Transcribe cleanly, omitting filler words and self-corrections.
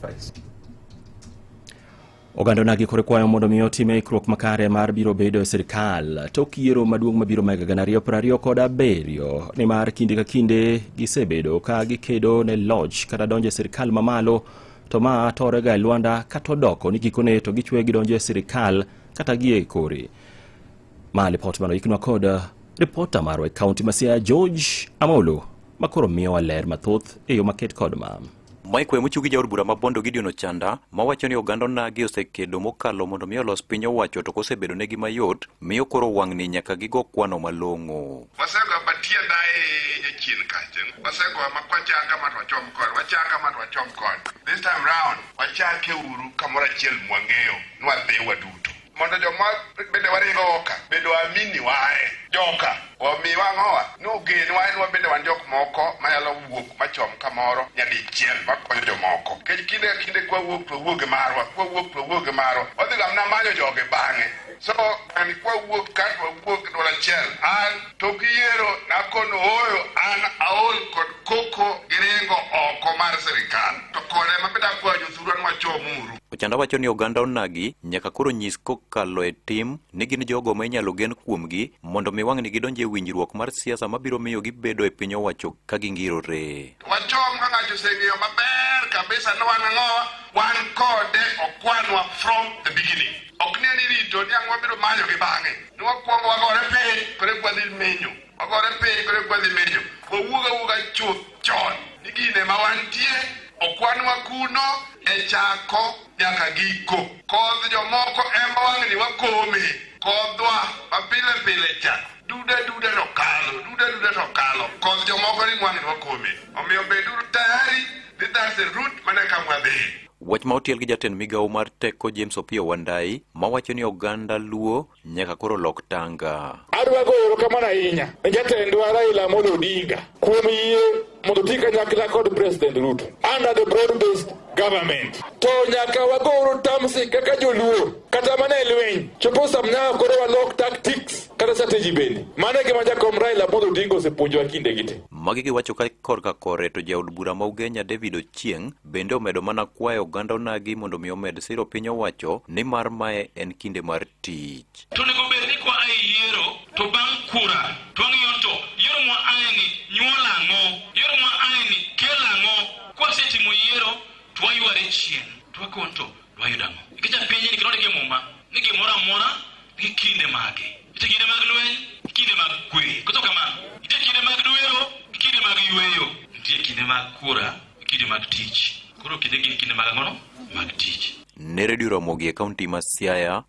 sacrifice. Oganda onagi koro kwayo mondo mi otim ikruok makare mar biro bedo e sirikal tok yiero maduong' mabiro mag 2027, nimar kinde ka kinde gisebedo ka gikedo ne loch kata donjo e sirikal mamalo, to ma torega e lwanda kata odoko ni gikone to gichwe gidonjo e sirikal kata gi e kore. Ma lipot mano iknwa kod ripota marwa e kaunti ma Siaya, George Amolo, makoro miyowa ler mathoth e yo maket kod ma. Mike mochiw gi jaod bura ma Bondo Gideon Ochanda mawacho ni oganda onagi osekedo mokalo mondo mi olos piny owacho, to kosebedo negi mayot miyo koro wang'ni nyaka gigo kwano malong'o. Wasego matienda ahinya chien kacha. Wasego ma kwachanga ma to wachom koni, wachanga ma to wachom koni. This time round, wachake uru kamoro achiel mwang'eyo ni wadhi waduto. Mondo joma bende waringo ka bende waamini wae. Joka omiwa ang'owa ni ogenwa ni wabende wan jok moko manyalo wuok machom kamoro nyadichiel makonyo jomoko. Nikech kinde ka kinde kwawuok to wawuog e marwa, kwawuok to wawuog e marwa. Wadhi ga mana manyo jogi bang'e. So an kwawuok ka to wawuok e duol achiel. An tok yiero nakono ooyo, an aol kod koko gi ringo oko mar sirikal. To kode ema bende akwayo jothurwa ni wachomuru. Ochanda wacho ni oganda onagi nyaka koro nyis kokalo e tim ni gin jogo ma inyalo gen kuomgi mondo mi wang'ni gidonj e winjruok mar siasa mabiro miyo gibedo e piny owacho ka gingirore. Wachom ka ng'ato oseng'eyo maber kabisa ni wan ang'owa, wan kode okwanwa from the beginning. Ok ni en rito ni ang' wabiro manyo gi bang'e. Ni wakwongo wagore piny koro eka wadhi menyo. Wagore piny koro eka wadhi menyo. Wawuog awuoga chuth chon ni gine ma wantie okwanwa kuno e chako nyaka giko. Kodh jomoko ema wang'ni wakome. Kodhwa mapile pile cha duda duda to kalo, duda duda to kalo. Kodh jomoko ni wang'ni wakome. Omiyo beduru tayari ni that's the route mane kama wadhi. Wach ma otiel gi jatend migawo mar teko James Opiyo Wandayi mawacho ni oganda Luo nyaka koro lok tanga. Adwa goyo erokamano ahinya ne jatendwa Raila Amolo Odinga kuom yie mondo oti kanyakla kod President Ruto under the broad-based government. To nyaka wagoro tamsi kaka joluo kata mana e lweny chopo sama nyaka koro walok tactics kata strategy bende. Mano e gima jakom Raila Amolo Odinga osepuonjowa kindegi te. Magi giwacho ka korka kore to jaod bura ma Ugenya David Ochieng' bende omedo mana kwayo oganda onagi mondo mi omed siro piny owacho nimar mae en kinde mar tich. To onego bed ni kwa ae yiero to bang' kura to wang'iyo to yiero mwa ae ni nyuol ang'o, yiero mwa ae ni kel ang'o. Kwasetimo yiero to wayware chien to wakon to wayudo ang'o. Nikech piny ni kendo e Muma ni gimoro amora gi kinde mage. Nitie kinde mag lweny, kinde mag kwe. Koso kamano, nitie kinde mag dwero, kinde mag yweyo. Nitie kinde mag kura, kinde mag tich. Koro kinde gin kinde mag ang'ono? Mag tich. Ne Radio Ramogi e kaunti ma Siaya,